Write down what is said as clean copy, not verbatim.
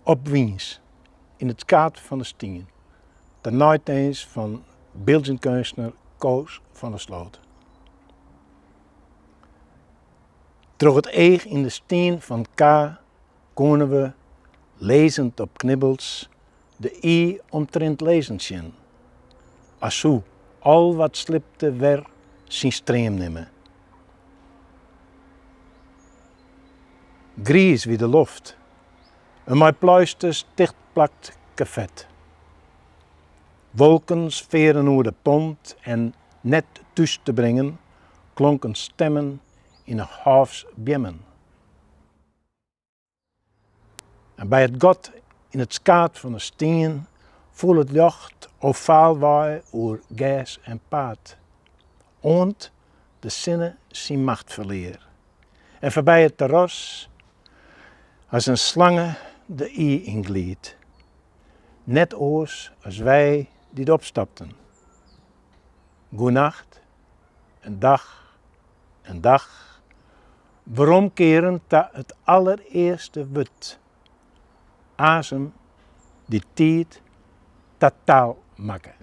Op Wyns, yn it skaad fan de stien, ta neitins fan byldzjend keunstner Koos van der Sloot. Troch it each yn de stien fan K koene we, lizzend op knibbels, de ie omtrint lizzen sjen. As soe al wat sliepte wer syn stream nimme. Griis wie de loft, in mei pleisters tichtplakt kafet. Wolkens fearen oer de pont en net thús te bringen klonken stimmen yn 'e hôfsbeammen. En by it gat yn it skaad fan 'e stien foel it ljocht ovaalwei oer gers en paad, oant de sinne syn macht ferlear en foarby it terras as in slange de ie ynglied. Net oars as wy dy't opstapten. Goenacht en dach en dach, weromkearend ta it allerearste wurd, azem dy't tiid ta taal makke.